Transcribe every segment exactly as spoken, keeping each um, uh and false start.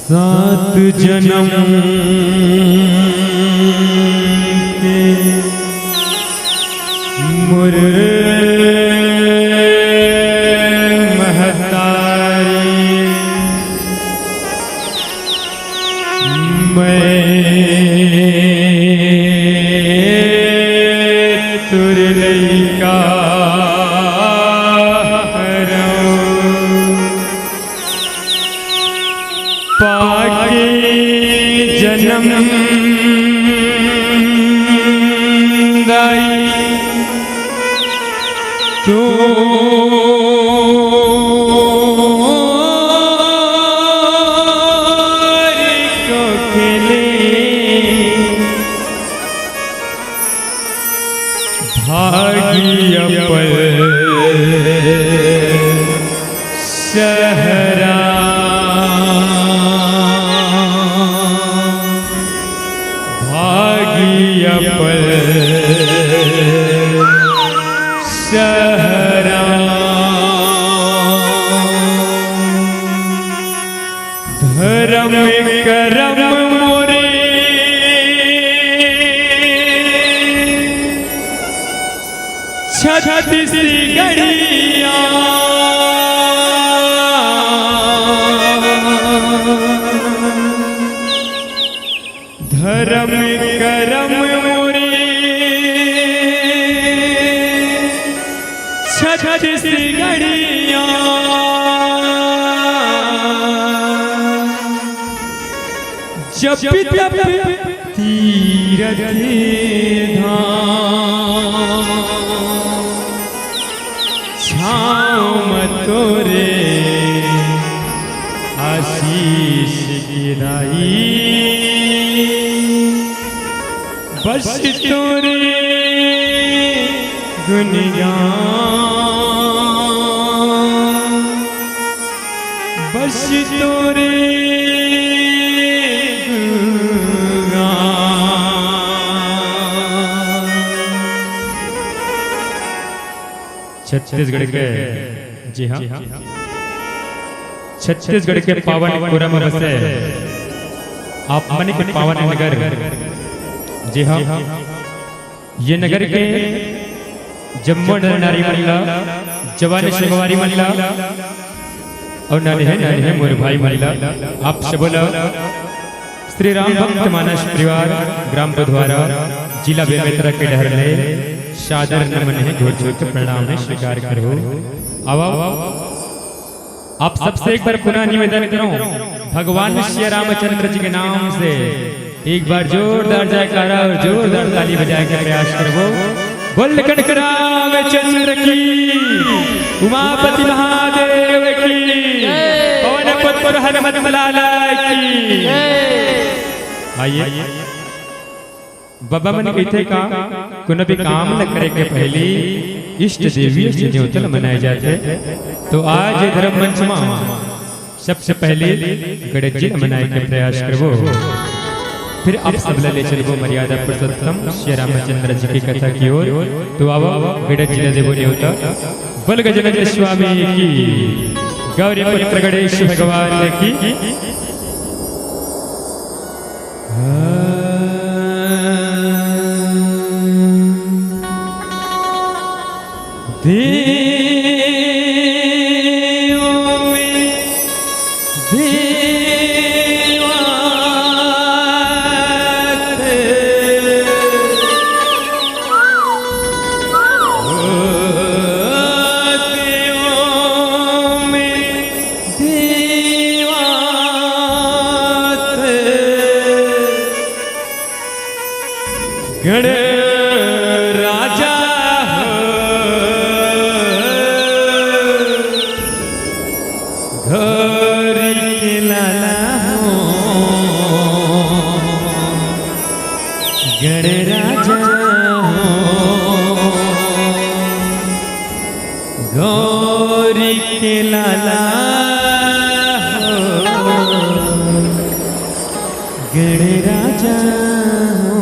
सात जनम के मोर महतारी, मैं तोर लइका हरँव। पाके जनम दाई तोर कोख ले भागी अपल सहरा, भागी अपल सहरा। धरम करम मोरे छत्तीसगढ़िया। धरम करम मोरे छत्तीसगढ़िया। जप तप तीरथ धाम, छाँव म तोरे आशीष के दाई। बस तोरे गुणगान, बस तोरे गुणगान। छत्तीसगढ़ के, जी हाँ, छत्तीसगढ़ के पावन पुरम बसे आप मन के पावन नगर, जी हाँ, ये नगर के जम्मो नर नारी मन ला, जवान संगवारी मन ला, अउ नन्हे नन्हे मोर भाई मन ला, आप सबो ला श्री राम भक्त मानस परिवार, ग्राम बुधवारा, जिला बेमेतरा के डहर ले सादर नमन हे, गोड़ छू के प्रणाम हे, स्वीकार करहू। आवा, आप सबसे एक बार पुनः निवेदन करँव, भगवान श्री रामचंद्र जी के नाम से एक बार जोरदार जयकारा अउ जोरदार ताली बजाए के प्रयास करबो। बोल कनक रामचंद्र की, उमापति महादेव की, पवन पुत्र हनुमत लाला की। आइए। बाबा मन कहिथे का, कोनो भी काम ल करे के पहिली इष्ट देवी, इष्ट देवता ल मनाए जाथे। तो आज ये धर्म मंच म सबसे पहिली गणेश जी ल मनाए के प्रयास करबो, फिर आप सब ल ले चलबो मर्यादा पुरुषोत्तम श्री रामचंद्र जी के कथा की ओर। तो आवो, गणेश जी ल देबो नेवता। बोल गजानन स्वामी की, गौरी पुत्र गणेश भगवान की। देवों में देवा थे। ओ देवों में देवा थे। गण राजा हो, गौरी के लाला हो, गण राजा हो, गौरी के लाला हो, गण राजा हो।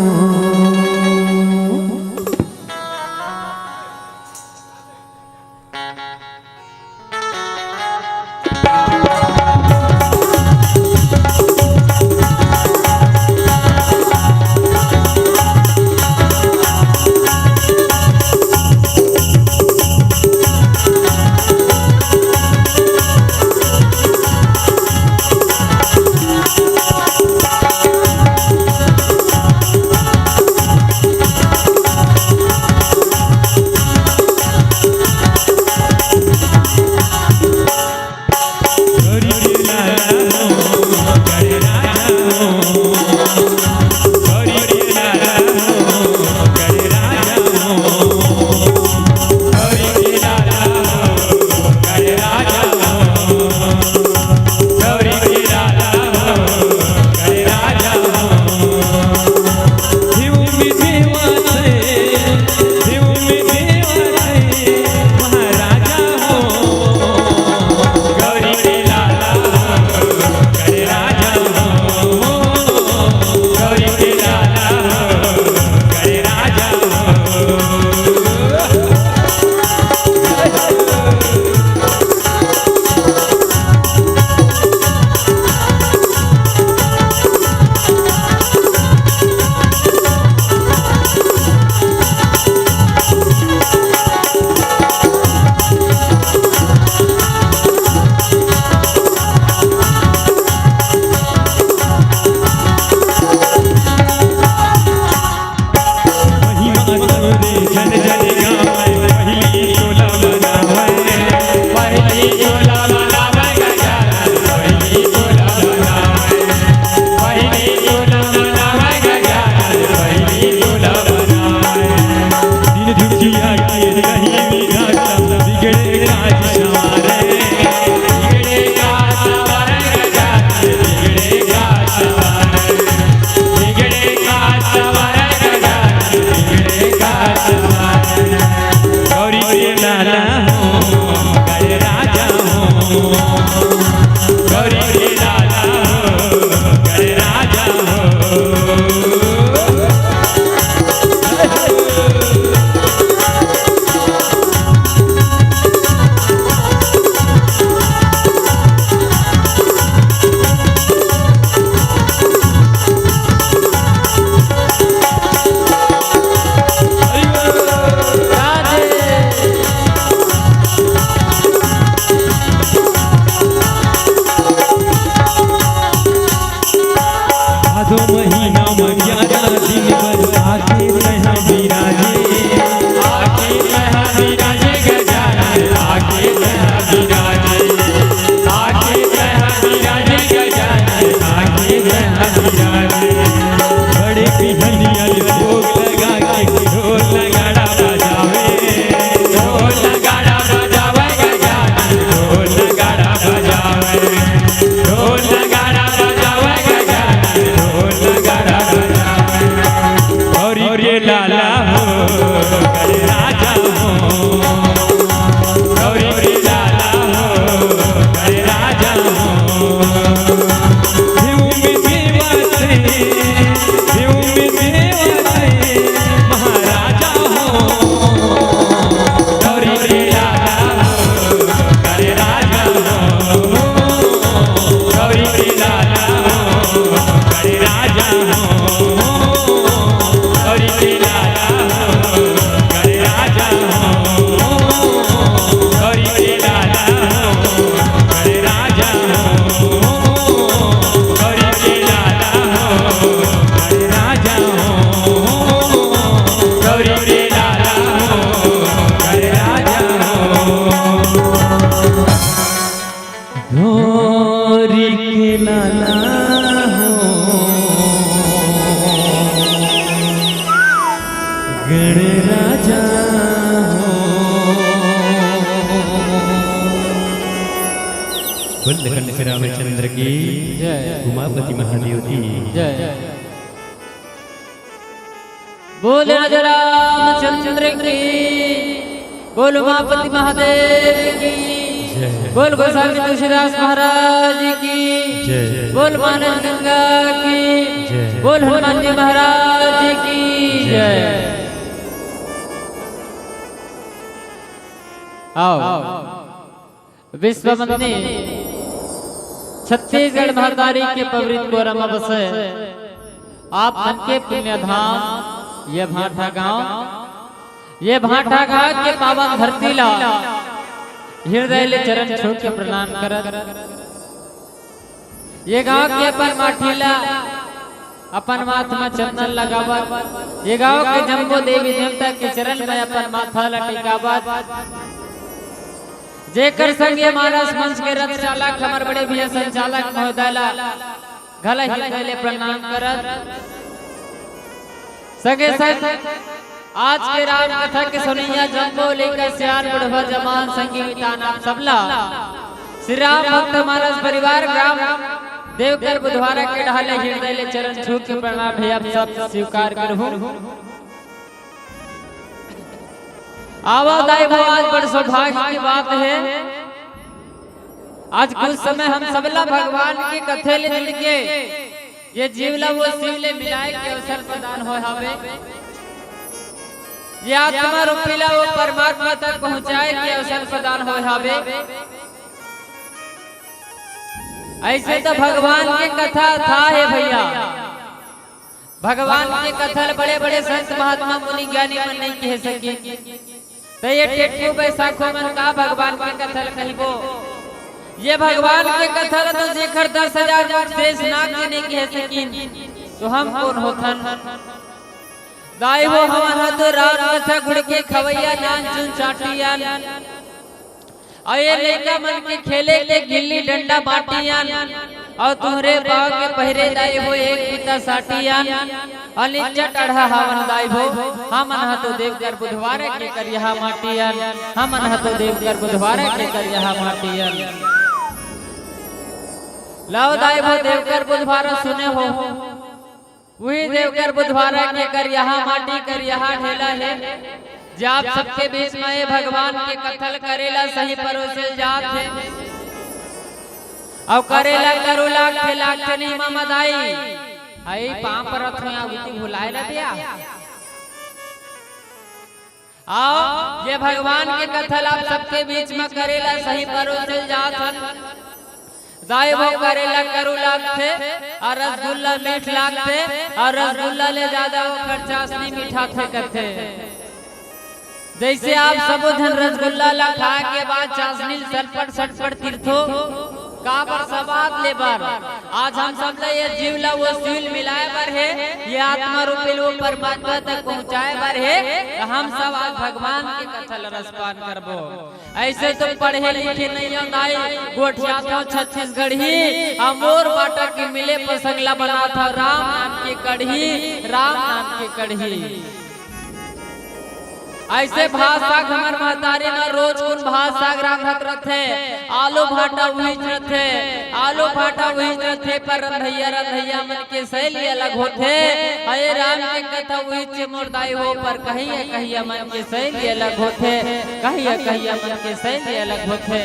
होरी के लाला हो, गणराजा हो। बोल खंड श्री रामचंद्र की जय। उमापति महादेव की जय। बोल राजा रामचंद्र की, बोल उमापति महादेव की, जय। बोल गोस्वामी तुलसीदास महाराज की, जय। बोल मानस गंगा की, जय। बोल हनुमान जी महाराज की जय। जय। आओ। विश्वमंदिर छत्तीसगढ़ महतारी के पवित्र गोरम बसे आप मन के पुण्य धाम ये भांठा गांव, ये भांठा गांव के पावन धरती ला हृदय ले चरण छू के प्रणाम करत, ये गांव के अपन माटी ला अपन माथ म चंदन लगावत, ये गांव के जम्मो देवी देवता के चरण में अपन माथा ला टिकावत, जेकर संग ये मानस मंच के रथ चालक हमर बड़े भैया संचालक महोदय ला घला हृदय ले प्रणाम करत, संगे संग आज के राम कथा के सुनैया जम्मो लइका सियान बुढ़वा जवान संगी मितान आप सबला श्री राम भक्त मानस परिवार ग्राम देवकर बुधवारा के ढाले हृदय ले चरण छू के प्रणाम हे आप सब स्वीकार करहु। आवा दाई हो, आज बड़ सौभाग्य की बात है, आज कुछ समय हम सबला भगवान के कथे ले जुड़ के ये जीव ला वो शिव ले मिलाए के अवसर प्रदान होय हावे, ये आत्मा रूपी ला वो परमात्मा तक पहुंचाए के अवसर प्रदान होय हावे। ऐसे तो भगवान के कथा था है भैया, भगवान के कथा ल बड़े-बड़े संत महात्मा मुनि ज्ञानी मन नहीं कह सके। त ये टेटू बैसाखो मन का भगवान के कथा ल कहिबो? ये भगवान के कथा ल तो जेकर दस हजार मुख शेष नाग जी नहीं कह सकिन, तो हम कोन होथन? दाई हो, हमन ह तो राम कथा गुड़ के खवैया नान चुन चाटियन। अउ ये लइका मन के खेले के गिल्ली डंडा बाटियन, अउ तुहरे पाँव के पहिरे दाई हो एक फीता साटियन, अउ निच्चट अड़हा हावन दाई हो, हमन ह तो देवकर बुधवार के करिया माटियन, हमन ह तो देवकर बुधवार के करिया माटियन। लाओ दाई हो देवकर बुधवार सुने हो, उही देवकर बुधवारा के करिया माटी करिया ढेला हे, जे आप सबके बीच में ये भगवान के कथा ल करे ला सही परोसे जात हे। अउ करे ला करू लागथे, लागथे नहीं मामा दाई। हई पाँव परत हों, आ गुती भुलाए ला दिया। आओ, ये भगवान के कथा ला आप सबके बीच में करे ला सही परोसे जात हन। दाई हो करे ला करू लागथे, अउ रसगुल्ला मीठ लागथे, अउ रसगुल्ला ले जादा ओकर चाशनी मीठाथे कथे। जैसे आप सबो झन रसगुल्ला ला खाए के बाद चाशनी ल सटपट सटपट तीरथो, काबर? सवाद ले बर। आज हम सब ला ये जीव ला वो शिव ल मिलाए बर हे, ये आत्मा रूपी ल वो परमात्मा तक पहुंचाए बर हे। त हम सब आज भगवान के कथा ल रसपान करबो। ऐसे तो पढ़े लिखे नहीं हो दाई, गोठियाथो छत्तीसगढ़ी, अउ मोर बाटा के मिले पसंग ला बनाथो राम नाम के कढ़ी, राम नाम के कढ़ी। ऐसे भात साग हमर महतारी मन रोज कुन भात साग रांधत रथे, आलू भाटा उहीच रथे, आलू भाटा उहीच रथे, पर रंधैया रंधैया मन के शैली अलग होथे। अरे राम के कथा उहीच मोर दाई हो, पर कहिया कहिया मन के शैली अलग होथे, कहिया कहिया मन के शैली अलग होथे।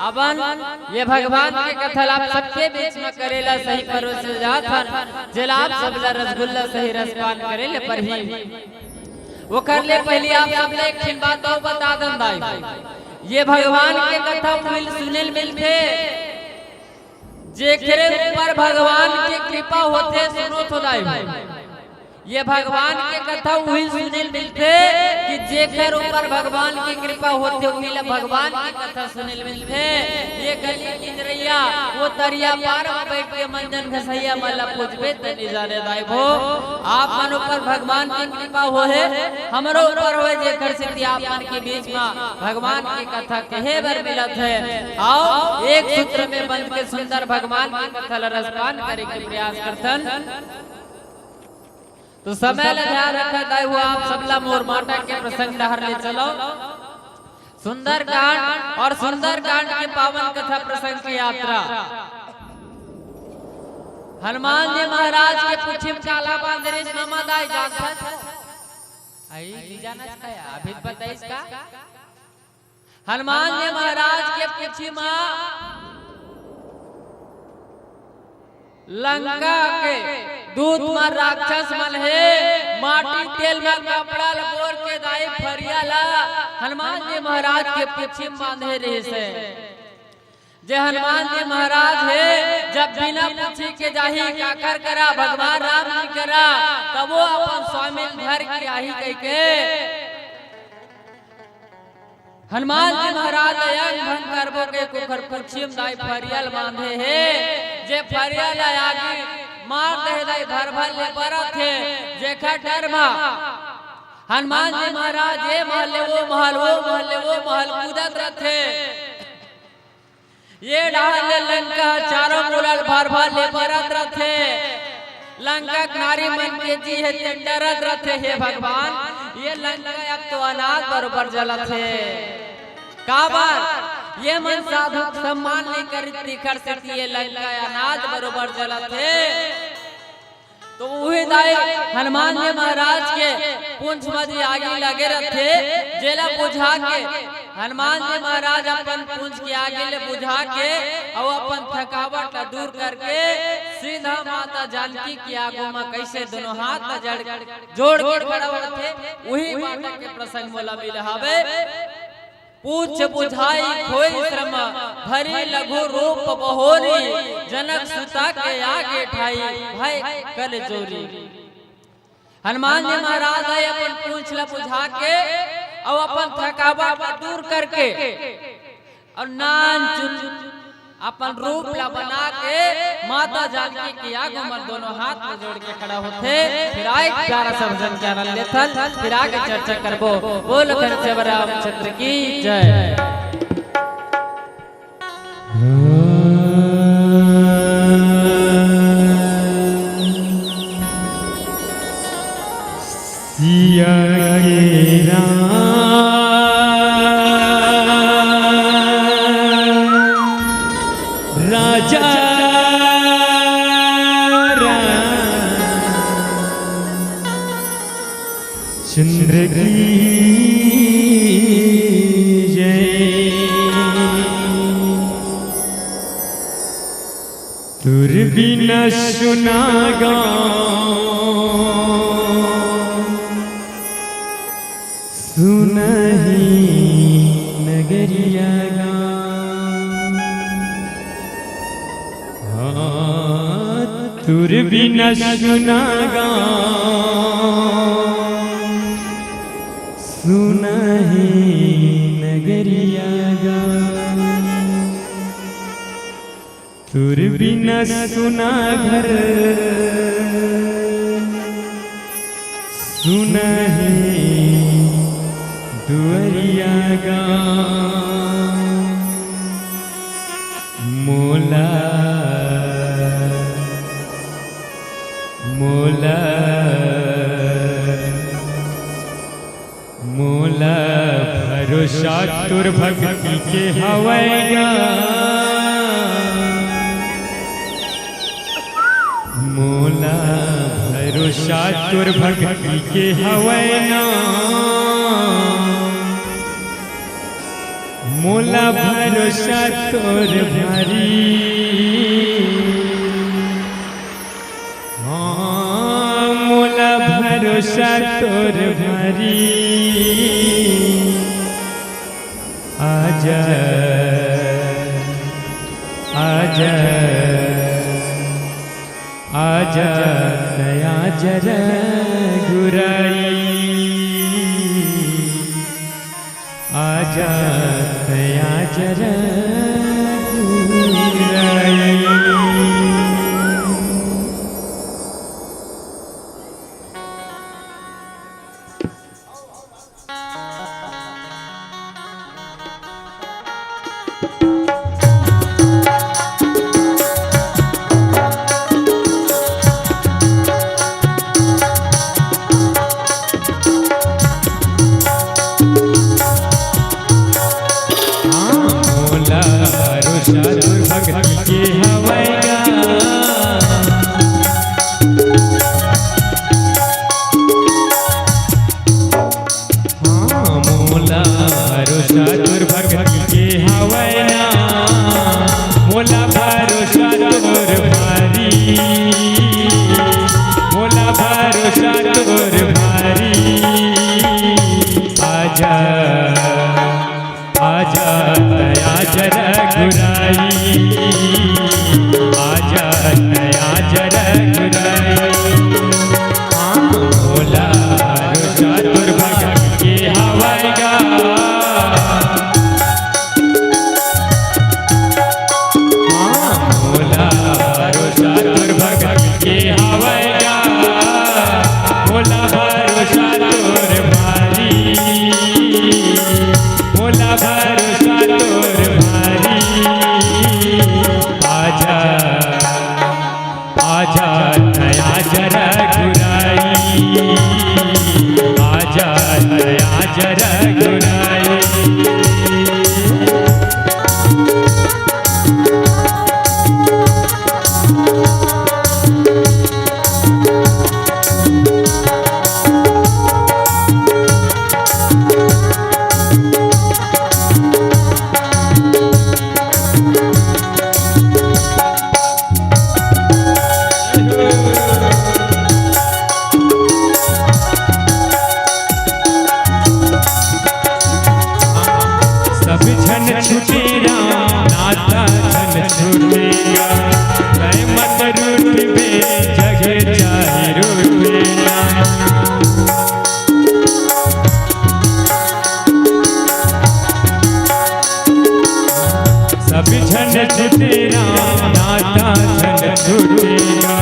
अबन ये भगवान के कथा ला आप सबके बीच में करे ला सही परोसे जात हन, जेला आप सब ला रसगुल्ला सही रसपान करे ले परही। ओकर ले पहिली आप सब ला एक ठिन बात अउ बता दन दाई, ये भगवान के कथा मिल सुने ल मिलथे, जेकरे ऊपर भगवान के कृपा होथे, सुनो थो दाई। ये भगवान के कथा उही सुने ल मिलथे कि जेकर ऊपर भगवान के कृपा होथे, उही ला भगवान के कथा सुने ल मिलथे। ये गली किंजरैया, वो तरिया पार म बइठ के मंजन घसैया मन ला पूजबे त नइ जाने दाई भो। आप मन ऊपर भगवान के कृपा होहे, हमरो ऊपर होहे, जेकर सेती आप मन के बीच म भगवान के कथा कहे बर मिलत हे। आओ, एक सूत्र में बंध के सुंदर भगवान के कथा ला रसपान करे के प्रयास करथन। तो समय ला ध्यान रखत दाई हो, आप सबला मोर माटा के प्रसंग डहर ले चलो। सुंदरकांड और सुंदरकांड के पावन कथा प्रसंग के यात्रा। हनुमान जी महाराज के पूछी म काला बांध रिहिस, मामा दाई जानथस? आई, नइ जानस का? अभी बताइस का? हनुमान जी महाराज के पूछी म लंका के दूत मन, राक्षस मन हे, माटी तेल म कपड़ा ल बोर के दाई फरिया ल हनुमान जी महाराज के पूछी म बांधे रिहिस हे। जे हनुमान जी महाराज हे, जब बिना पूछी के जाही काकर करा, भगवान राम जी करा, तब वो अपन स्वामी ल धर के आही कहिके हनुमान जी महाराज अंग भंग करबो के ओकर पूछी म दाई फरिया ल बांधे हे। जे फरिया ल आगी मार दे दाई, भर भर ले बरत हे। जेखर डर म हनुमान जी महाराज ये महल ले वो महल, वो महल ले वो महल कूदत रथे। ये डहर ले लंका चारों मुड़ा ल भर भर ले बरत रथे। लंका के नारी मन के जी हे तेन डरत रथे, हे भगवान, ये लंका अब तो अनाथ बरोबर जलत हे। काबर? ये मन साधु के सम्मान नइ करिस, तेखर सेती ये लंका अनाथ बरोबर जलत हे। तो उही दाई हनुमान जी महाराज के पूंछ म जी आगी लगे रथे, जेला बुझा के हनुमान जी महाराज अपन पूंछ के आगी ले बुझा के अउ अपन थकावट ला दूर करके सीधा माता जानकी के आगू म कइसे दोनों हाथ ला जड़, जोड़ के खड़ा होथे, उही बात के प्रसंग मोला मिले हवे। पूछ बुझाई खोई श्रम, धरी लघु रूप बहोरी, जनक सुता के आगे ठाई, भय कर जोरी। हनुमान जी महाराज ह अपन पूंछ ला बुझा के अउ अपन थकावट ला दूर करके अउ नान चुन अपन रूप ला बना के माता जानकी के आगू म दोनों हाथ ला जोड़ के खड़ा होथे। फिर आए प्यारा सा भजन के आनंद लेथन, फिर आगे चर्चा करबो। बोल लखन सेवक रामचंद्र की जय। सिया के राम राजा राम चंद्र की जय। तुर बिना सुना गाँव सुनही नगरिया गाँव। हाँ, तुर बिना सुना गाँव सुनही नगरिया गाँव। तुर बिना सुना घर सुनही दुअरिया गाँव। मोला मोला मोला भरोसा तोर भक्ति के हवय गा। मोला भरोसा तोर भक्ति के हवय ना। मोला भरोसा तोर भारी। हाँ, मोला भरोसा तोर भारी। आजा, आजा, आजा। आजा दया जरा गुराई, आजा दया जरा गुराई। मोला भरोसा तोर भक्ति के हवय गा। हाँ, मोला भरोसा तोर भक्ति के हवय ना, मोला भरोसा तोर भारी, मोला भरोसा तोर भारी। आजा, आजा, दया जरा गुराई, आजा, दया जरा गुराई। हाँ, मोला भरोसा तोर भक्ति के हवय गा। हाँ, मोला भरोसा तोर भक्ति के हवय गा। मोला भरोसा तोर भारी, मोला भरोसा तोर भारी। आजा, आजा, दया जरा गुराई, आजा, दया जरा गुराई। सब झन छूटे राम, नाता झन छूटे गा। तै मत रूठबे, जग चाहे रूठे ना। सब झन छूटे राम, नाता झन छूटे गा।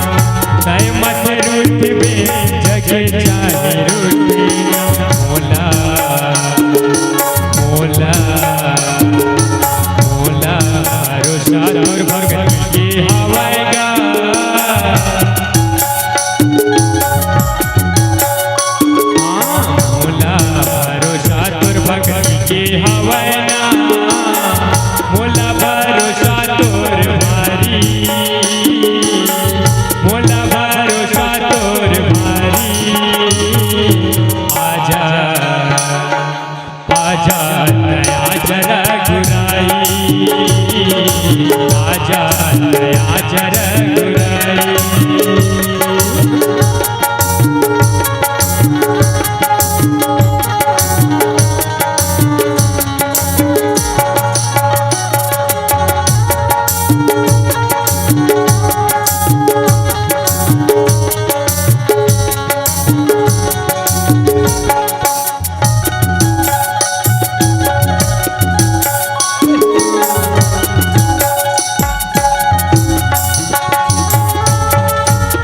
तै मत रूठबे, जग चाहे रूठे ना। मोला, मोला, मोला भरोसा तोर भक्ति के हवय गा। हाँ, मोला भरोसा तोर भक्ति के हवय ना, मोला भरोसा तोर भारी, मोला भरोसा तोर भारी। आजा, आजा, दया जरा गुराई, आजा, दया जरा गुराई।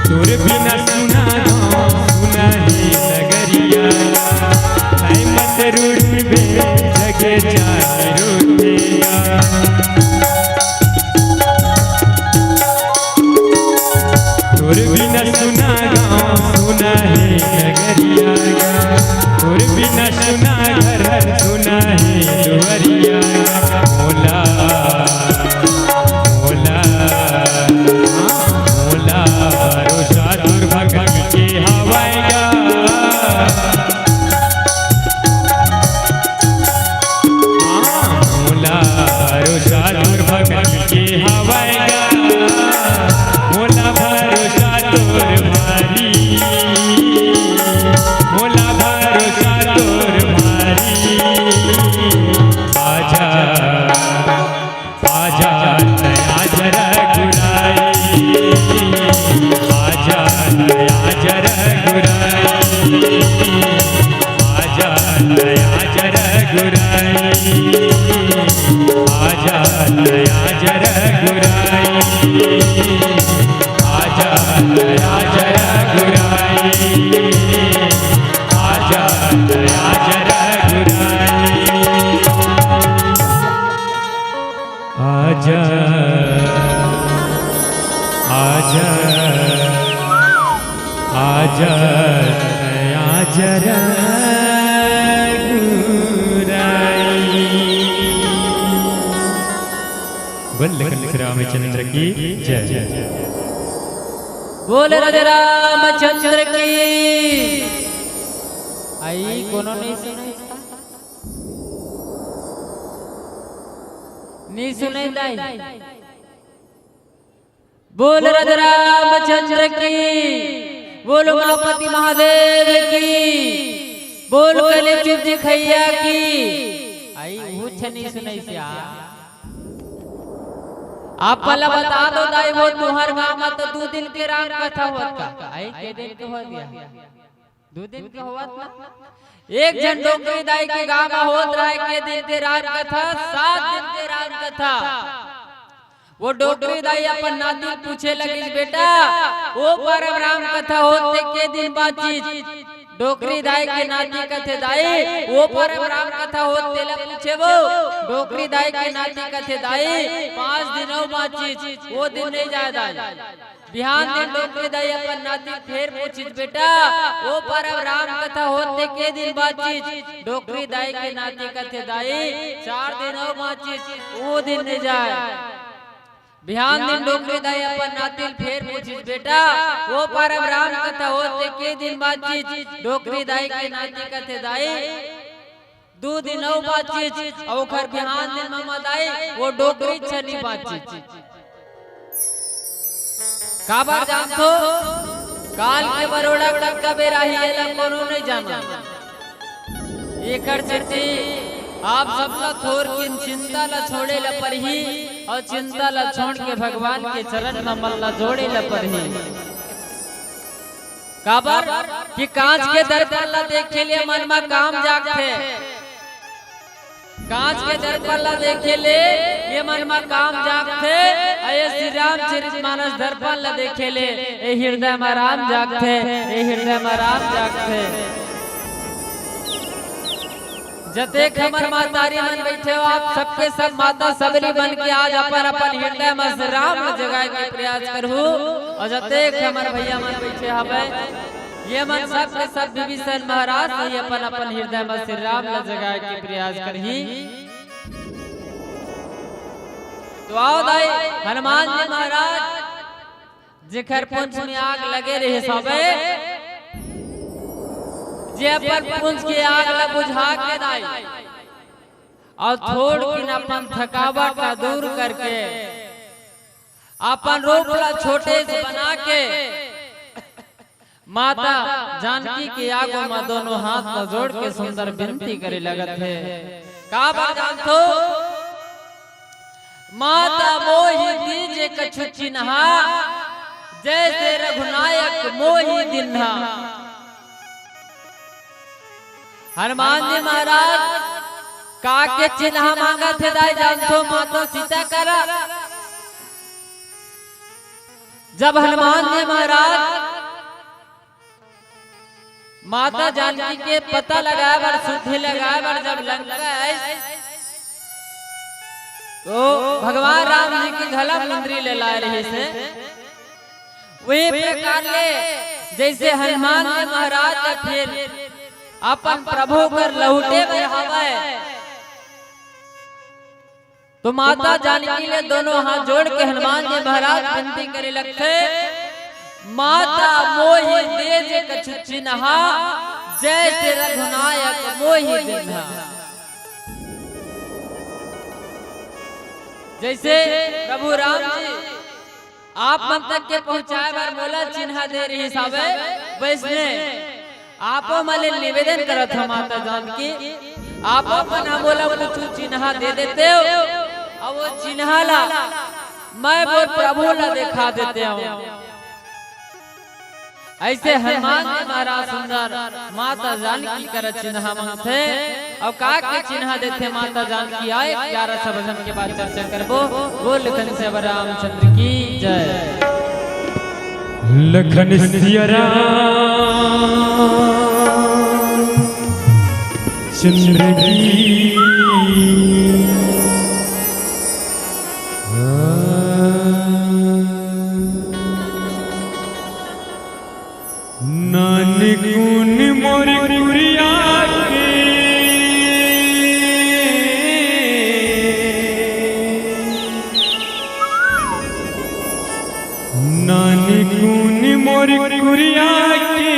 तोर बिना सुना गाँव, सुना हे नगरिया। तै मत रूठबे, जग चाहे रूठे ना। तोर बिना सुना गाँव, सुना हे नगरिया। तोर बिना सुना घर, सुना हे दुआरिया। मोला, मोला, मोला भरोसा तोर भक्ति के हवय गा। हाँ, मोला भरोसा आजा रघुराई, आजा, आजा रघुराई, आजा, आजा रघुराई। आजा, आजा, आजा, आजा रघुराई। बोल लखन श्री रामचंद्र की जय। बोल राजा रामचंद्र की। आई कोनो नहीं सुनाई? नहीं सुनाई दाई? बोल राजा रामचंद्र की, बोल उमापति महादेव की, बोल कलेचुप जी खैया की। आई उहू छनी सुनई सिया। आप पहला बता दो दाई, वो तुहर गांव में तो दू दिन के राम कथा होत का? आई के दिन के होत या? दू दिन के होवत ना। एक झन डोकरी दाई के गांव में होत रहे के दिन के राम कथा, सात दिन के राम कथा। वो डोकरी दाई अपन नाती पूछे लगिस, "बेटा, वो परब राम कथा होत ते के दिन बाचिस?" डोकरी दाई के नाती कथे, "दाई, वो परब राम कथा होत तेला पूछे वो।" डोकरी दाई के नाती कथे, "दाई, पांच दिन अउ बाचिस, वो दिन नहीं जाय दाई।" बिहान दिन डोकरी दाई अपन नाती फेर पूछिस, "बेटा, वो परब राम कथा होत ते के दिन बाचिस?" डोकरी दाई के नाती कथे, "दाई, चार दिन अउ बाचिस, वो दिन नहीं जाय।" बिहान दिन डोकरी दाई अपन नाती ल फेर पूछिस, "बेटा, वो परब राम कथा होत ते के दिन बाचिस?" डोकरी दाई के नाती कथे, "दाई, दू दिन अउ बाचिस।" अउ ओखर बिहान दिन म दाई, वो डोकरी छनी बाचिस। काबर जानथो? काल के बरोड़ा कब कबेर आही, एला कोनो नहीं जाना। एकर सेती आप सबला थोरकिन चिंता ला छोड़े ला परही, अउ चिंता ला छोड़ के भगवान के चरण म मन ला जोड़े ला परही। काबर कि कांच के दर्पण ला देखे ले मन म काम जागथे। कांच के दर्पण ला देखे ले ये मन म काम जागथे, अउ ये श्री रामचरित मानस दर्पण ला देखे ले ए हृदय म राम जागथे, ए हृदय म राम जागथे। जतेक हमर महतारी मन बइठे हो, आप सबके सब माता सबरी बन के आज अपन अपन हृदय म श्री राम ला जगाए के प्रयास करहू। अउ जतेक हमर भैया मन बइठे हवय, ये मन सब के सब विभीषण महाराज सही अपन अपन हृदय म श्री राम ला जगाए के प्रयास करही। तो आओ दाई, हनुमान जी महाराज जेखर पूंछ में आग लगे रहे सबे, जे अपन पूंछ के आग ला बुझा के दाई, अउ थोड़किन अपन थकावट ला दूर करके, अपन रूप ला छोटे से बना के, माता जानकी के आगू म दोनों हाथ ला जोड़ के सुंदर विनती करे लगत हे। काबर जानथो? माता मोहि दीजे कछु चिन्हा, जैसे रघुनायक मोहि दिन्हा। हनुमान जी महाराज का के चिन्हा मांगत हे दाई जानथो माता सीता करा? जब हनुमान जी महाराज माता जानकी के पता लगाए बर, सुद्धि लगाए बर जब लंका आइस, तो भगवान राम जी के घला मुंदरी ले लाए रहिस हे। वही प्रकार ले जैसे हनुमान जी महाराज ला फेर अपन प्रभु कर लहुटे बर हवय, तो माता जानकी ले दोनों हाथ जोड़ के हनुमान जी महाराज विनती करे लगथे, "माता मोहि दीजे कछु चिन्हा, जैसे रघुनायक मोहि दिन्हा।" जैसे प्रभु राम जी आप मन तक के पहुंचाए बर मोला चिन्हा दे रहिस हवय, वैसने आपो मन ले निवेदन करत हंव माता जानकी, आपो मन ह मोला कुछु चिन्हा दे देतेव, अउ वो चिन्हा ला मैं मोर प्रभु ला देखा देतेव। अइसे हनुमान जी महाराज सुंदर माता जानकी कर चिन्हा मांगथे, अउ का के चिन्हा देथे माता जानकी, आए ग्यारह सौ भजन के बाद चर्चा करबो। बोल लखन सियावर रामचंद्र की जय। लखन सियावर रामचंद्र की। नानकुन मोर कुरिया के, नानकुन मोर कुरिया के,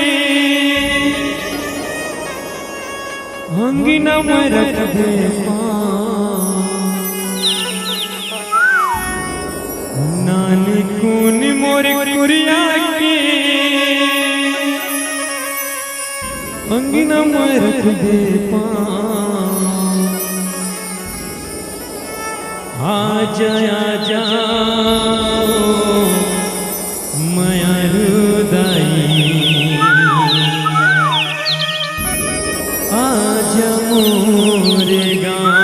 अंगना में रख दे पाँव। नानकुन मोर कुरिया के, अंगना में रख दे पाँव। आजा, आजा, ओ मयारू दाई, आजा मोरे गाँव।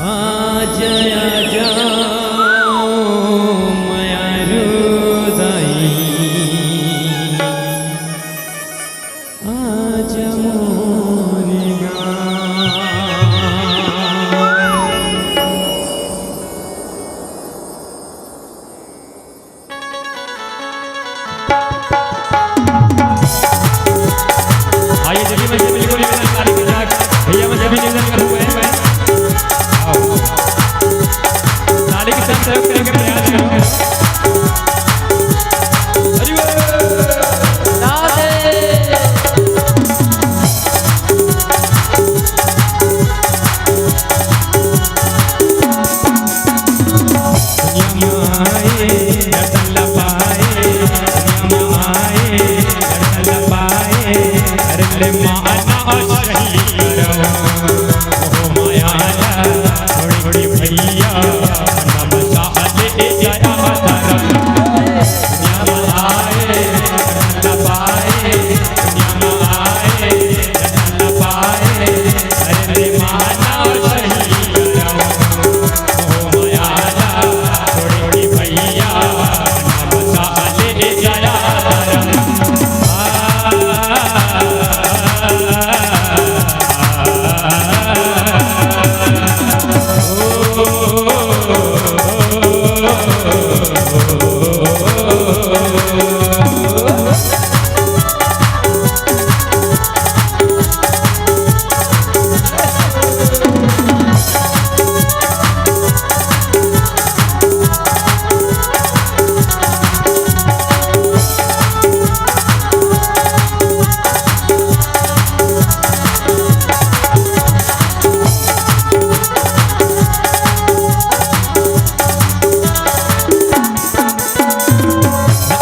आजा, आजा, ओ मयारू दाई, आजा मोरे गाँव। आइए, जल्दी में से बिल्कुल निवेदन, ताली के साथ भैया में सभी निवेदन करूंगा, हैं भाई? आओ। ताली के साथ सहयोग करने का प्रयास करो। अरे वाह। दुनिया में आए, दर्शन ला पाए, दुनिया में आए, दर्शन ला पाए, अरे ले माना और सही करो, ओ माया ला, थोड़ी, थोड़ी भैया, नमसा ले जरा तारा। दुनिया में आए, दर्शन ला पाए, दुनिया में आए, दर्शन ला पाए, अरे ले माना और सही करो।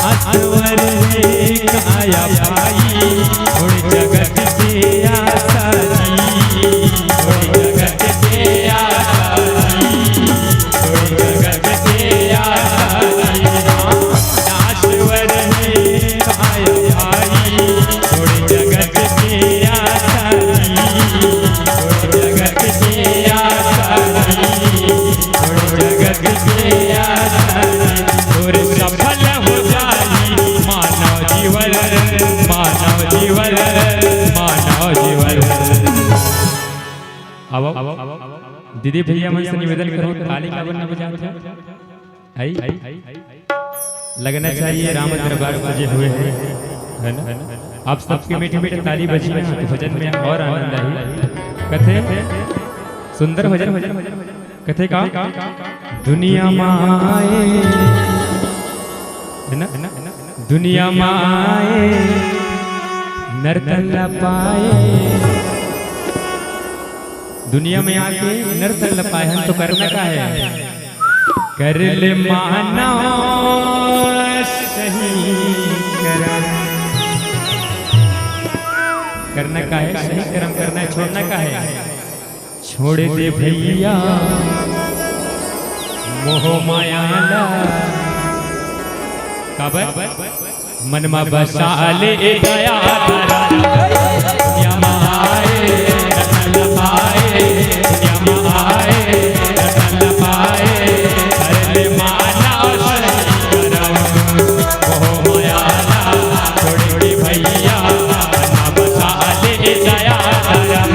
असवर रे काया भाई, उड़ जगत के आसा जी, उड़ जगत के आसा जी, उड़ जगत के आसा जी। असवर रे काया भाई, उड़ जगत के आसा जी, उड़ जगत के आसा जी। जगत के आनंद, तोर सफल हो जाई मानव जीवन, मानव जीवन, मानव जीवन। अब दीदी भैया मन से निवेदन करो, ताली काबर न बजात हे? आई? लगना चाहिए राम दरबार सजे हुए हैं, है ना? आप सबके मीठे मीठे ताली बजी ना, तो भजन में और आनंद आई। कथे सुंदर भजन, भजन, भजन। कथे का? दुनिया माए, है ना? दुनिया माए, नर तन ला पाए। दुनिया में आके नर तन ला पाए हन, तो करना का है? कर ले मानव सही करम। करना का है? सही करम करना है। छोड़ना का है? छोड़ दे भैया मोह माया ला, काबर? मन मा बसा ले ए दया धरा, दुनिया मा आए, रतन पाए, दुनिया मा आए, रतन पाए, अरे ले माना शरण करम, मोह माया ला छोड़ के भैया, मन मा बसा ले ए दया धरा।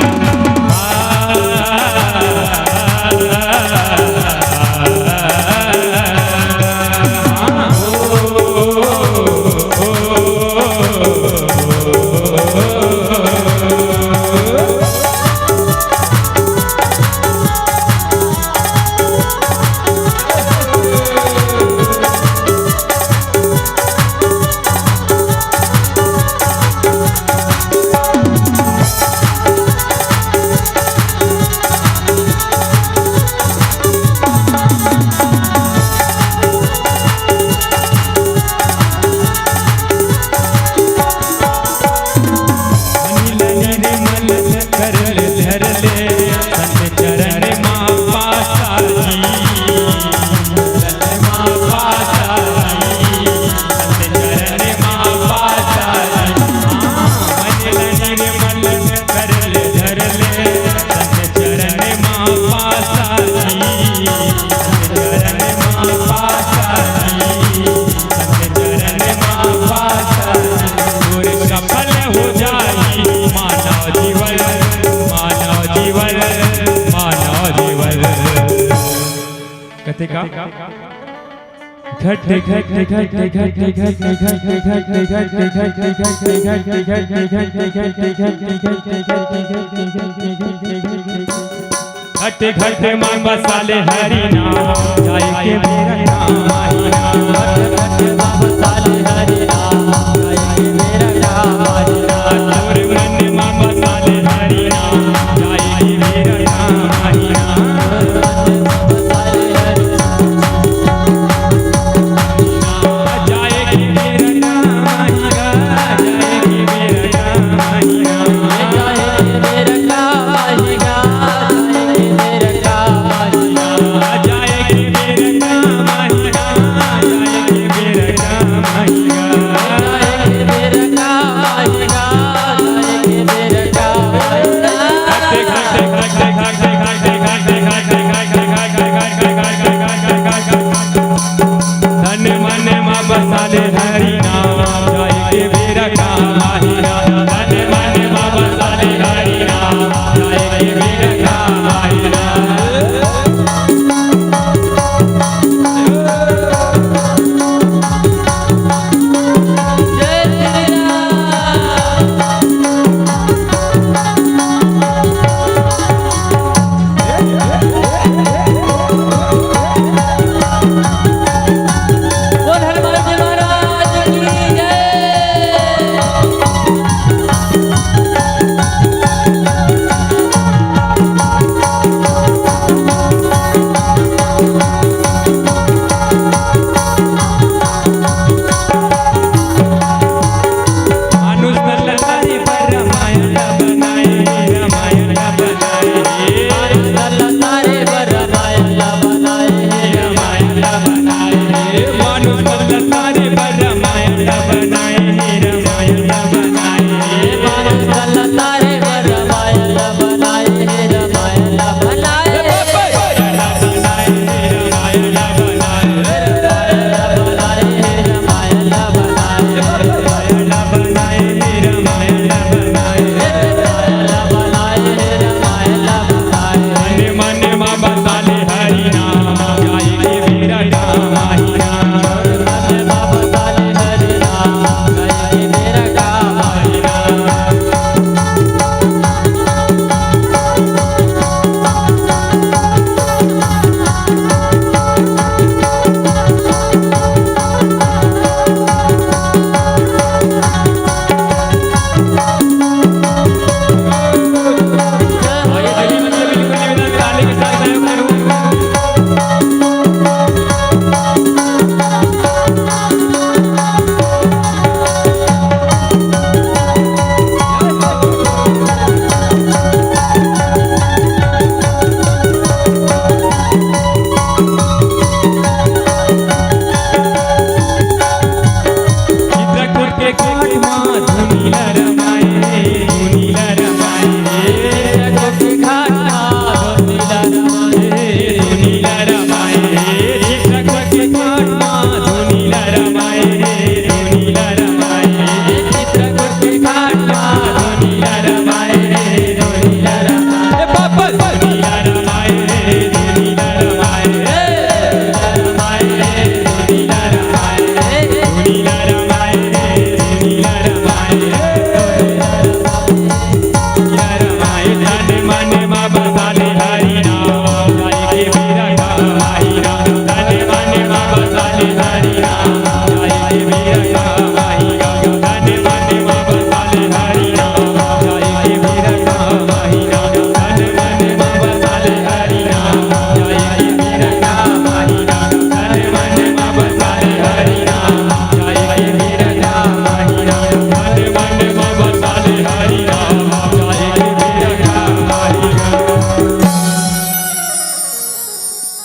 कथे का? घट घट मा बसा ले हरि नाम, जाए के बेरा काम आही ना। घट घट मा बसा ले हरि नाम, जाए के बेरा काम आही ना। तोर मन मा बसा ले हरि नाम, जाए के बेरा काम आही ना।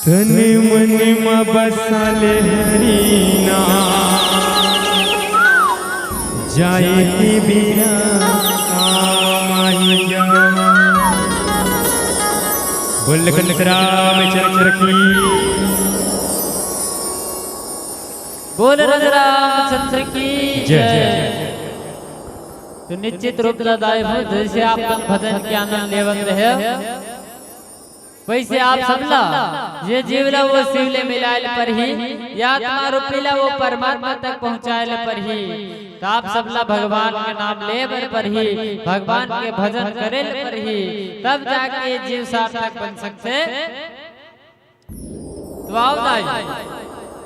तन मन म बसा ले हरि नाम, जाए के बेरा काम आही गा। बोल लखन रामचंद्र की। बोल राजा रामचंद्र की जय। जय। तो निश्चित रूप से दाई हो, जैसे आप मन भजन के आनंद लेवत रहे, वैसे आप सबला ये जीव ला वो शिव ले मिलाए ल परही, ये आत्मा रूपी ला वो परमात्मा तक पहुँचाए ल परही। तो आप सबला भगवान के नाम ले बर परही, भगवान के भजन करे ल परही, तब जाके ये जीव सार्थक बन सकथे। तो आओ दाई,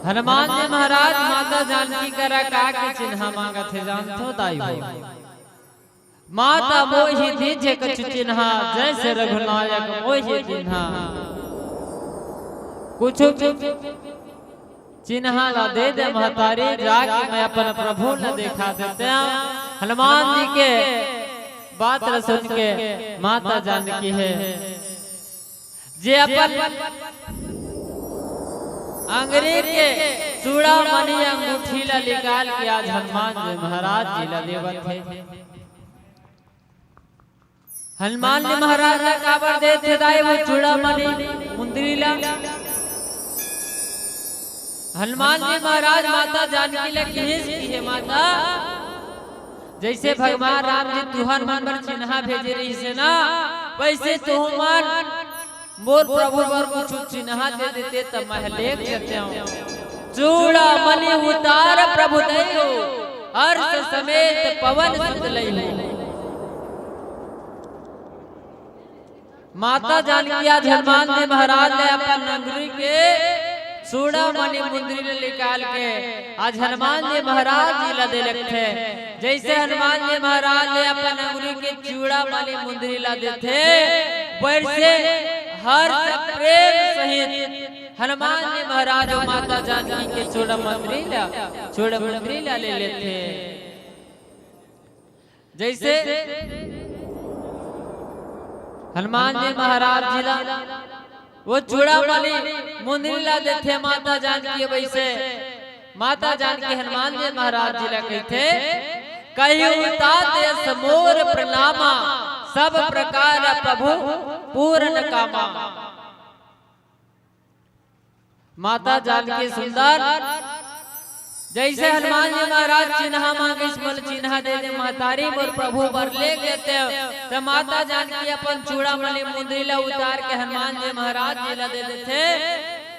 हनुमान जी महाराज माता जानकी करा का के चिन्हा मांगत हे, जानथो दाई हो? माता मोहि दीजे कछु चिन्हा, जैसे रघुनायक मोहि दीन्हा। कुछ चिन्हा ला दे दे महतारी, जाके मैं अपन प्रभु ला देखा देते हैं। हनुमान जी के बात ला सुन के माता जानकी हे जे अपन अंगरी के चूड़ा मणि अंगूठी ला निकाल के आज हनुमान जी महाराज जी ला देवत हे। हनुमान जी महाराज ला काबर देथे दाई वो चूड़ा मणि मुंदरी ला? हनुमान जी महाराज माता जानकी ला किहिस कि हे माता, जैसे भगवान राम जी तुहर मन बर चिन्हा भेजे रहिस हे ना, वैसे तुहू मन मोर प्रभु बर कुछ चिन्हा दे देते त मैं लेग जतेंव। चूड़ा मणि उतार प्रभु दइहो, हर्ष समेत पवन सुत लइहो। माता जानकी आज हनुमान जी महाराज ले अपन अंगुरी के चूड़ा मणि मुंदरी ले निकाल के आज हनुमान जी महाराज जी ला दे लगथे। जैसे हनुमान जी महाराज ले अपन अंगुरी के चूड़ा मणि मुंदरी ला देथे, वैसे हर्ष प्रेम सहित हनुमान जी महाराज अउ माता जानकी के चूड़ा मुंदरी ला, चूड़ा मुंदरी ला ले लेथे। जैसे हनुमान जी महाराज जी ला वो चूड़ा मणि मुंदरी ला देथे माता जानकी, वैसे माता जानकी हनुमान जी महाराज जी ला कहिथे, "कहिउ तात यस मोर प्रणामा, सब प्रकार प्रभु पूर्ण कामा।" माता जानकी सुंदर, जैसे हनुमान जी महाराज चिन्हा मांगिस, "मोला चिन्हा दे दे महतारी, मोर प्रभु बर लेग जतेंव," त माता जानकी अपन चूड़ा मणि मुंदरी ला उतार के हनुमान जी महाराज जी ला दे देथे।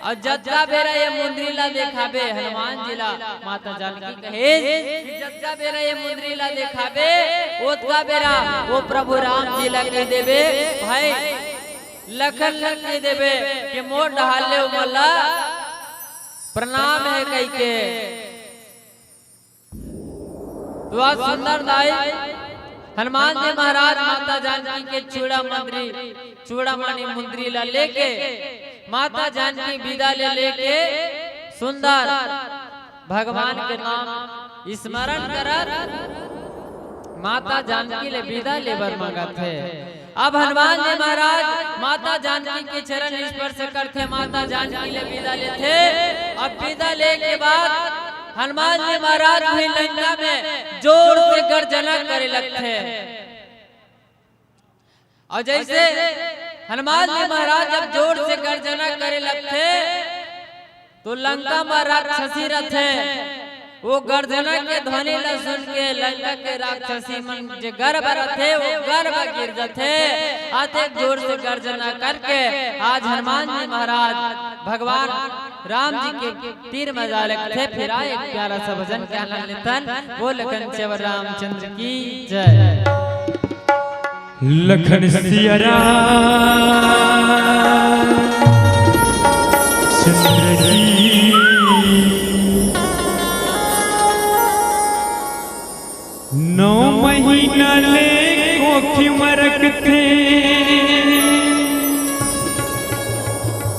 अउ जतका बेरा ये मुंदरी ला देखाबे हनुमान जी ला, माता जानकी कहे कि जतका बेरा ये मुंदरी ला देखाबे, ओतका बेरा वो प्रभु राम जी ला कह देबे, भाई लखन ला कह देबे कि मोर डहार ले उमन ला प्रणाम हे कहिके। तो आज सुंदर दाई हनुमान जी महाराज माता जानकी के चूड़ा मुंदरी, चूड़ा मणि मुंदरी ला लेके माता जानकी विदा ले लेके सुंदर भगवान के नाम स्मरण करत माता जानकी ले विदा लेबर मांगत हे। अब हनुमान जी महाराज माता जानकी के चरण स्पर्श करथे, माता जानकी ले विदा लेथे। अब विदा ले के बाद हनुमान जी महाराज भी लंका में जोर से गर्जना करे लगथे। अउ जैसे हनुमान जी महाराज जब जोर से गर्जना करे लगथे, तो लंका म राक्षसी रथे, वो गर्जना के ध्वनि ल सुन के लंका के राक्षसी मन जे गर्भ रथे, वो गर्भ गिर जथे। अतेक जोर से गर्जना करके आज हनुमान जी महाराज भगवान राम जी के तीर म जा लगथे। फिर आए एक प्यारा सा भजन के आनंद लेथन। बोल लखन चवर रामचंद्र की जय। लखन सिया राम चंद्र की। नौ महीना ले कोखी म रखथे,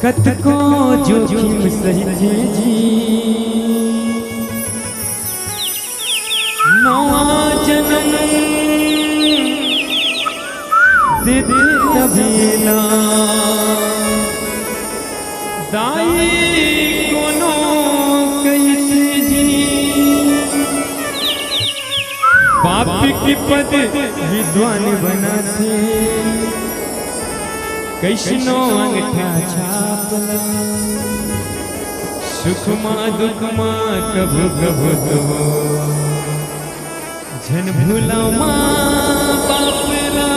कतको जोखिम सहिथे जी। नवा जनम देथे तभे ला, दाई कोनो कहिथे जी, बाप के पद विद्वान बनाथे। कइसनो अंगठा छाप ला, सुख मा दुख मा कभू कभू तो झन भूलव माँ बाप ला,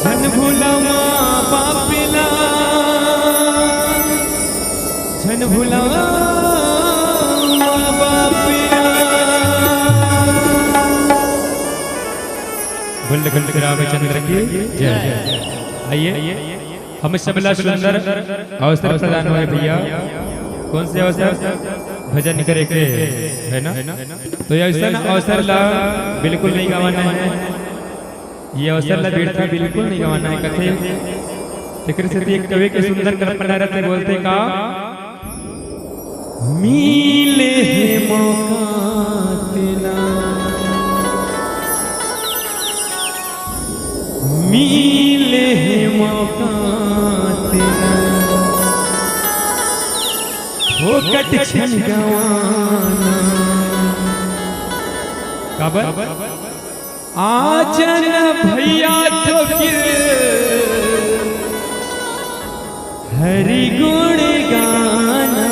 झन भूलव माँ बाप ला, झन भूलव माँ बाप ला। बोल कुंती रामचंद्र की जय। आइए, हम सबला सुंदर अवसर प्रदान होय भैया। कौन से अवसर? भजन करे के, है ना? तो ये अइसन अवसर ला बिल्कुल नहीं गंवाना है, ये अवसर ला बिरथा बिल्कुल नहीं गंवाना है। कथे तेकर सेती एक कवि के सुंदर कल्पना रथे, बोलथे का, मिले हे मौका तेला, मिले हे मौका तेला, फोकट झन गंवाना। काबर? आ जा ना भैया तो गिर हरि गुण गाना।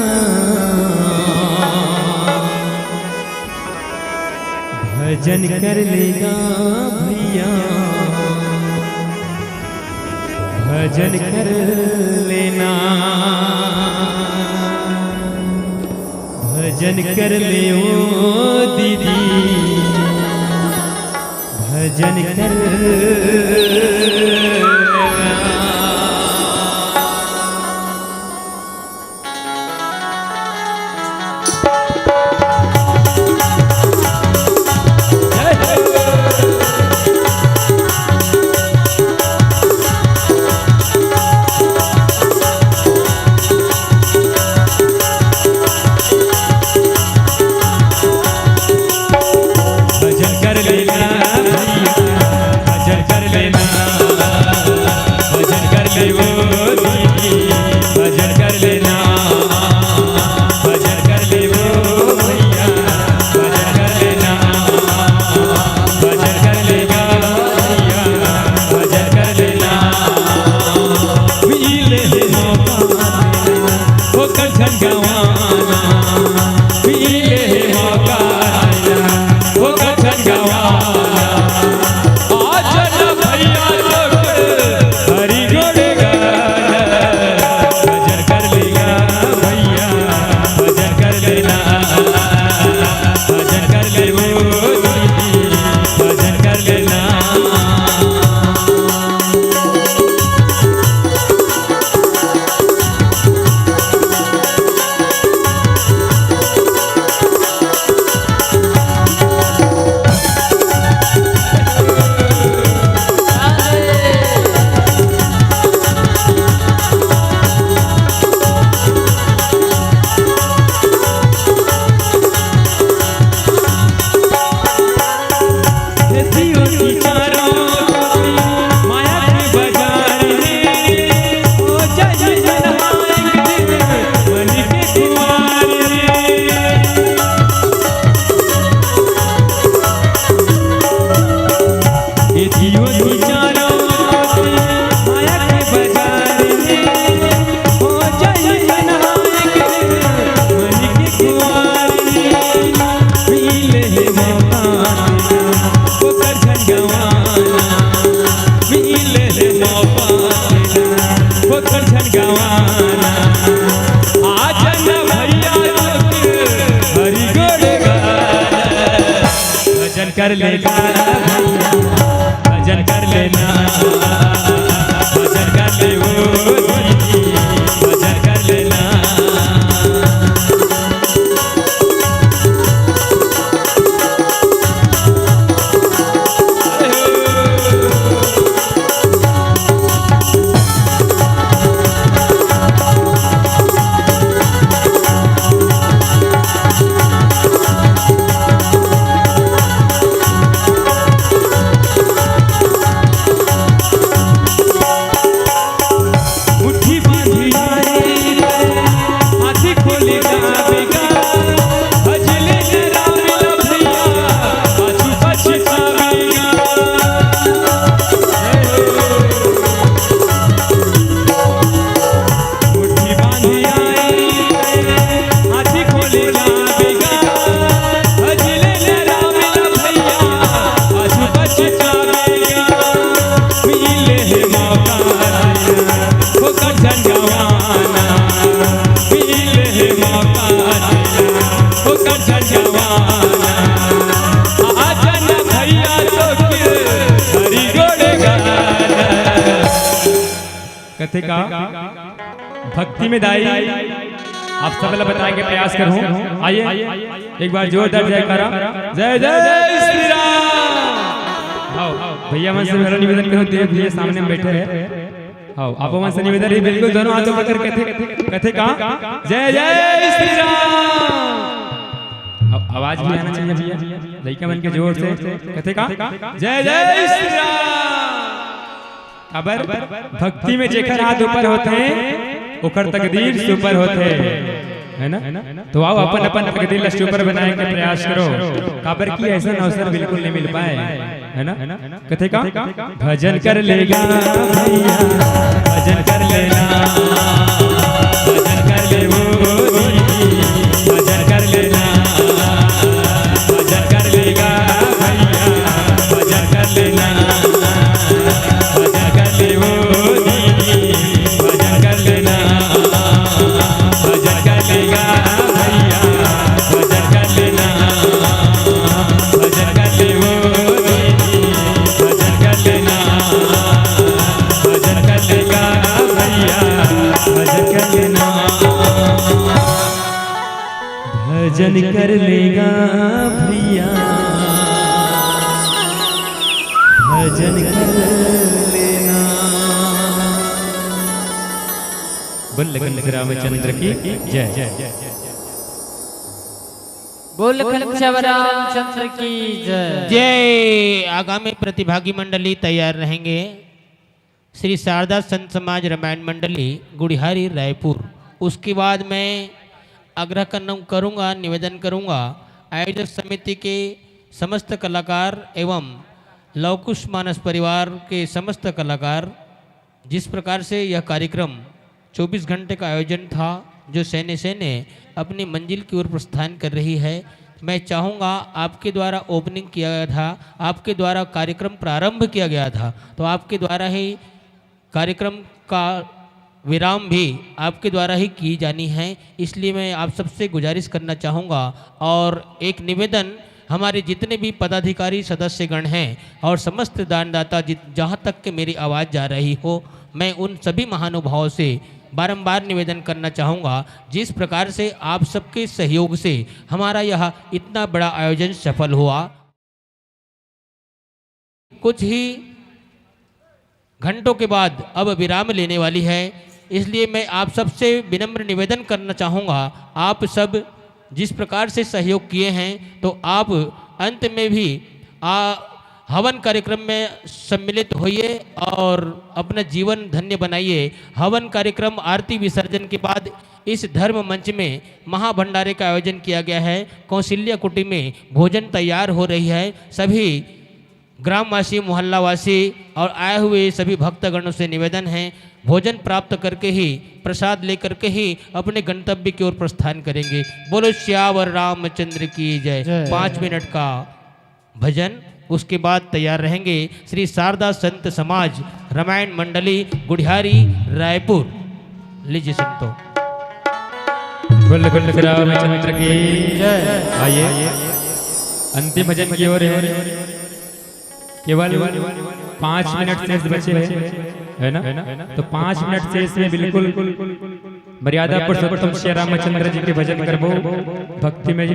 भजन कर लेगा भैया, भजन कर लेना, भजन कर ले ओ दीदी, भजन कर। भजन कर लेना भैया, भजन कर लेना, भजन कर ले ओ दीदी, भजन कर लेना, भजन कर ले ओ भैया, भजन कर लेना, भजन कर लेगा भैया, भजन कर लेना। मिले हे मौका, ओकर झन गंवाना, मिले हे मौका, ओकर झन गंवाना। आ जा ना भैया, हरि गुण गाना। भजन कर लेगा भैया, भजन कर लेना, भजन कर ले ओ दीदी, भजन कर लेना। भजन कर लेना भैया, भजन कर लेना, भजन कर ले ओ दीदी, भजन कर लेना। कथे का भक्ति में दाई आप सब ला बताए के प्रयास करहूं। आइए, एक बार जोरदार जयकारा। जय जय श्री राम। आओ, भैया मन से मेरा निवेदन करूं, देख भैया सामने में बैठे हैं। आओ, आप मन से निवेदन रही, बिल्कुल दोनों हाथों पकड़ के कथे, कथे का जय जय श्री राम। आओ, आवाज भी आना चाहिए भैया, लइका मन के जोर से कथे का जय जय श्री राम। काबर भक्ति में जेकर हाथ ऊपर होथे, ओकर तकदीर सुपर होथे, है ना? तो आओ, अपन अपन तकदीर ला सुपर बनाए के प्रयास करो, काबर कि ऐसा अवसर बिल्कुल नहीं मिल पाए, है ना? कथे का भजन कर लेगा भैया, भजन कर लेना, भजन कर ले वो दीदी, भजन कर लेना, भजन कर लेगा भैया, भजन कर लेना, भजन कर ले वो दीदी, भजन कर लेना, भजन कर लेगा भैया, भजन कर लेना, भजन कर ले वो दीदी, भजन कर लेना, भजन कर लेगा भैया, भजन कर लेना। भजन कर लेगा भैया, भजन कर लेना। बोल लखन श्री रामचंद्र की जय। बोल लखन श्री रामचंद्र की जय। जय। आगामी प्रतिभागी मंडली तैयार रहेंगे। श्री शारदा संत समाज रामायण मंडली गुढ़ियारी रायपुर। उसके बाद मैं आग्रह करना, करूँगा, निवेदन करूँगा, आयोजक समिति के समस्त कलाकार एवं लवकुश मानस परिवार के समस्त कलाकार, जिस प्रकार से यह कार्यक्रम चौबीस घंटे का आयोजन था, जो सैन्य सैन्य अपनी मंजिल की ओर प्रस्थान कर रही है, मैं चाहूँगा, आपके द्वारा ओपनिंग किया गया था, आपके द्वारा कार्यक्रम प्रारंभ किया गया था, तो आपके द्वारा ही कार्यक्रम का विराम भी आपके द्वारा ही की जानी है, इसलिए मैं आप सबसे गुजारिश करना चाहूँगा। और एक निवेदन, हमारे जितने भी पदाधिकारी सदस्यगण हैं और समस्त दानदाता, जित-, जहाँ तक के मेरी आवाज़ जा रही हो, मैं उन सभी महानुभावों से बारंबार निवेदन करना चाहूँगा, जिस प्रकार से आप सबके सहयोग से हमारा यह इतना बड़ा आयोजन सफल हुआ। कुछ ही घंटों के बाद अब विराम लेने वाली है, इसलिए मैं आप सबसे विनम्र निवेदन करना चाहूँगा, आप सब जिस प्रकार से सहयोग किए हैं, तो आप अंत में भी आ, हवन कार्यक्रम में सम्मिलित होइए और अपना जीवन धन्य बनाइए। हवन कार्यक्रम आरती विसर्जन के बाद इस धर्म मंच में महाभंडारे का आयोजन किया गया है। कौशल्या कुटी में भोजन तैयार हो रही है। सभी ग्रामवासी, मोहल्लावासी और आए हुए सभी भक्तगणों से निवेदन है, भोजन प्राप्त करके ही, प्रसाद लेकर के ही अपने गंतव्य की ओर प्रस्थान करेंगे। बोलो सियावर रामचंद्र की जय। जय। पाँच मिनट का भजन, उसके बाद तैयार रहेंगे श्री शारदा संत समाज रामायण मंडली गुढ़ियारी रायपुर। लीजिए संतो। कुल कुल रामचंद्र की जय। आइए, अंतिम भजन की ओर है। केवल पाँच मिनट शेष बचे हैं, है ना? तो पाँच मिनट शेष में बिल्कुल मर्यादा पुरुषोत्तम श्री रामचंद्र जी के भजन करबो भक्ति में।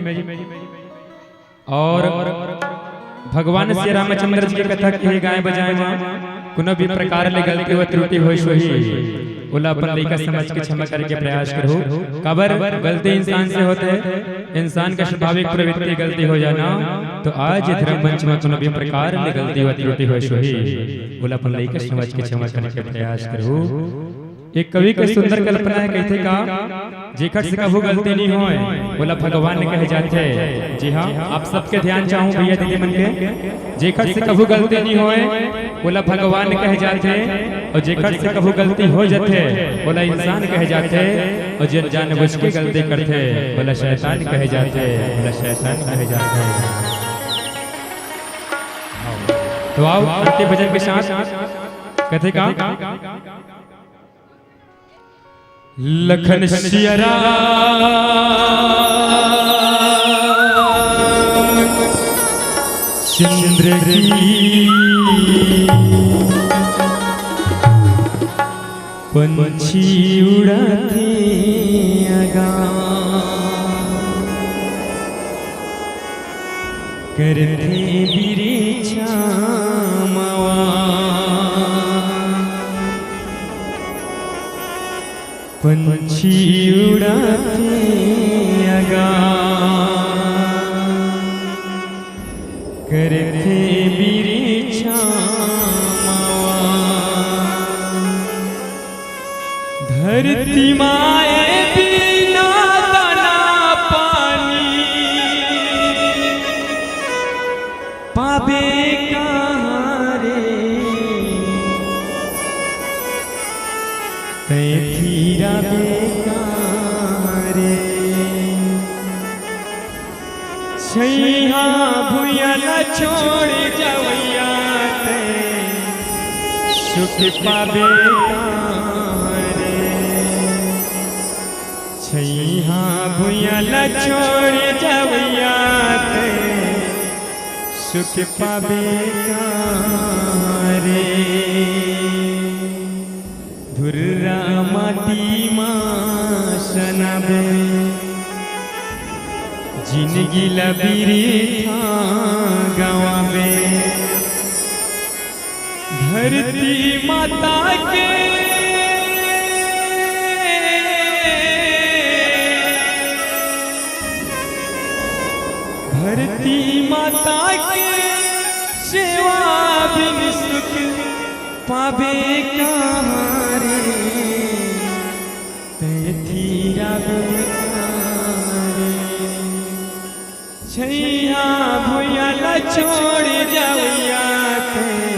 और भगवान श्री रामचंद्र जी के कथा के गाय बजाए में कोनो भी प्रकार ले गलती व त्रुटि होइस होही, ओला अपन लइका समझ के क्षमा करे के प्रयास करहू। काबर गलती इंसान से होथे, इंसान का स्वाभाविक प्रवृत्ति गलती हो जाना। तो आज ये धर्म मंच में कोनो भी प्रकार ले गलती व त्रुटि होइस होही, ओला अपन लइका समझ के क्षमा करे के प्रयास करहू। एक कवि के सुंदर कल्पना है, कहिथे का, जेखर से कभू गलती नहीं होय, ओला भगवान कहे जाथे। जी हाँ, आप सबके ध्यान चाहूँ भैया दीदी मन के, जेखर से कभू गलती नहीं होय, ओला भगवान कहे जाथे, और जेखर से कभू गलती हो जाथे, ओला इंसान कहे जाथे, और जे जानबूझ के गलती करथे, ओला शैतान कहे जाथे, ओला शैतान कहे जाथे। तो आओ, अंतिम भजन के साथ कथे का लखन सिया राम चंद्र की। पंछी उड़थे अगा, करथे बिरिछा मवा। पंछी उड़थे अगा, करथे बिरिछा मवा। धरती माए बिना दाना पानी पाबे कहाँ रे, तैं थिराबे कहाँ रे। छैहा भुइयां ला छोड़ जवइया तैं सुख पाबे कहाँ रे। छैहा भुइयां ला छोड़ जवइया तैं सुख पाबे कहाँ रे। धुर्रा माटी मा सनाबे, जिनगी ला बिरिथा गंवाबे। धरती माता के, धरती माता के सेवा बिन सुख पाबे कहाँ रे, तैं थिराबे कहाँ रे। छैहा भुइयां ला छोड़ जवइया तैं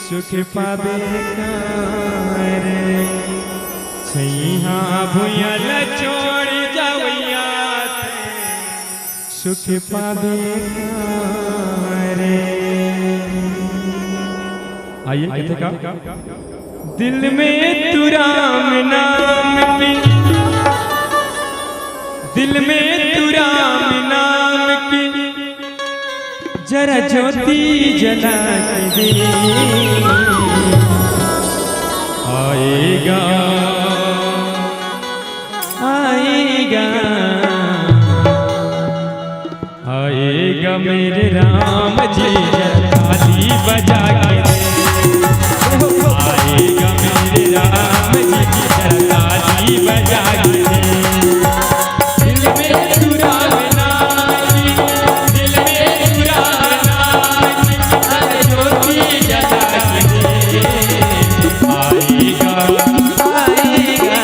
सुख पाबे कहाँ रे। छैहा भुइयां ला छोड़ जवइया तैं सुख पाबे कहाँ रे। आइए, कथे का? दिल में तू राम नाम की, दिल में तू राम नाम की जरा ज्योति जला के दे। आएगा, आएगा, आएगा मेरे राम जी जरा ताली बजा के। आएगा मेरे राम जी जरा ताली बजा के। दिल में चुरावे ना, दिल में चुरावे ना, अरे ज्योति जला के। आएगा, आएगा,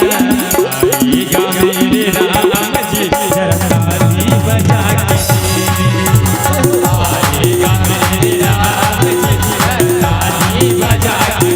आएगा मेरे राम जी जरा ताली बजा के। आएगा मेरे राम जी जरा ताली बजा के।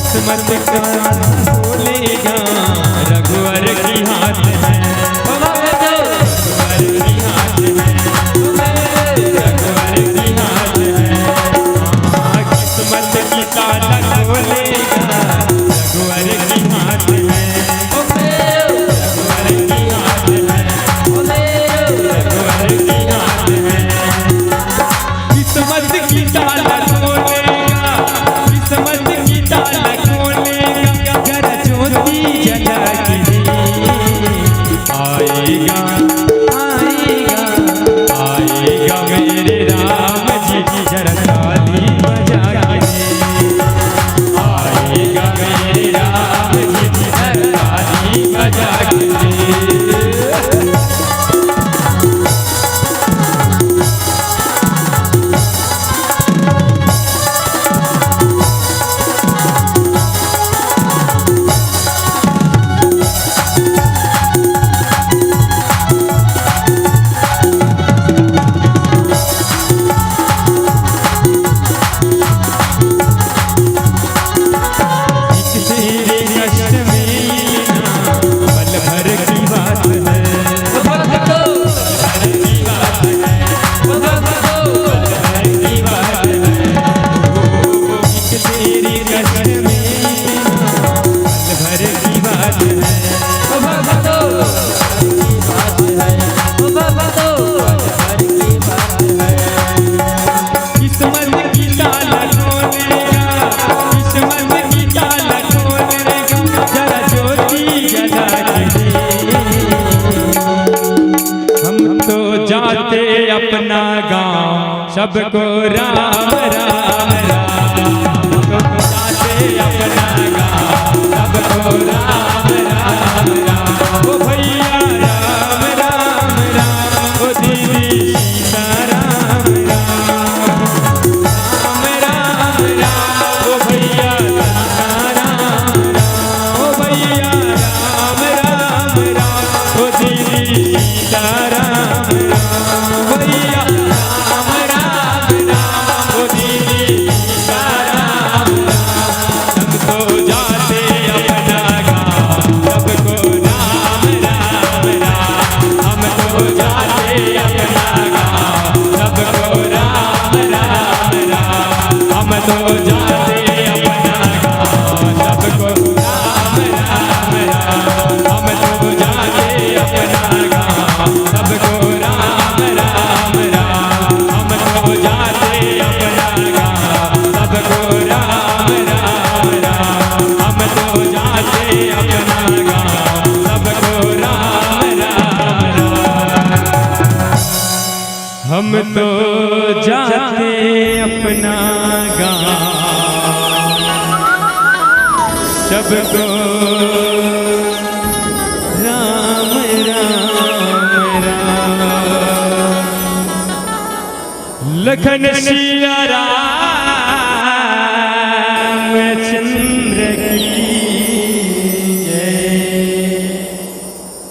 किस्मत का खोलेगा रघुवर की हाथ है, रघुवर की हाथ है, रघुवर की हाथ है। हाँ, किस्मत की ताला खोलेगा रघुवर की हाथ है, रघुवर की हाथ है, रघुवर की हाथ है। किस्मत की ताला खोलेगा, किस्मत की ताला खोलेगा, जरा ज्योति जला के दे। आएगा, आएगा, आएगा मेरे राम जी, जरा ताली बजा के दे। आएगा मेरे राम जी, जरा ताली बजा के दे। सबको राम राम राम, सबको जाते अपना गाँव। सबको राम राम राम, ओ भैया राम राम राम, ओ दीदी सीता राम राम। राम राम राम, ओ भैया सीता राम राम, ओ भैया राम राम राम, ओ दीदी सीता राम राम, ओ भैया राम राम राम, ओ दीदी सीता राम राम। सबको जाते अपना गाँव, सबको राम राम राम। हम तो जाते अपना गाँव, सबको राम राम राम। हम तो जाते अपना गाँव, सबको राम राम राम। हम तो जाते अपना गाँव, सबको राम राम राम। हम तो जाते अपना गाँव, सबको राम राम राम। हम तो जाते अपना गाँव, सबको राम राम राम। हम तो जाते अपना गाँव, सबको राम राम राम। लखन सिया राम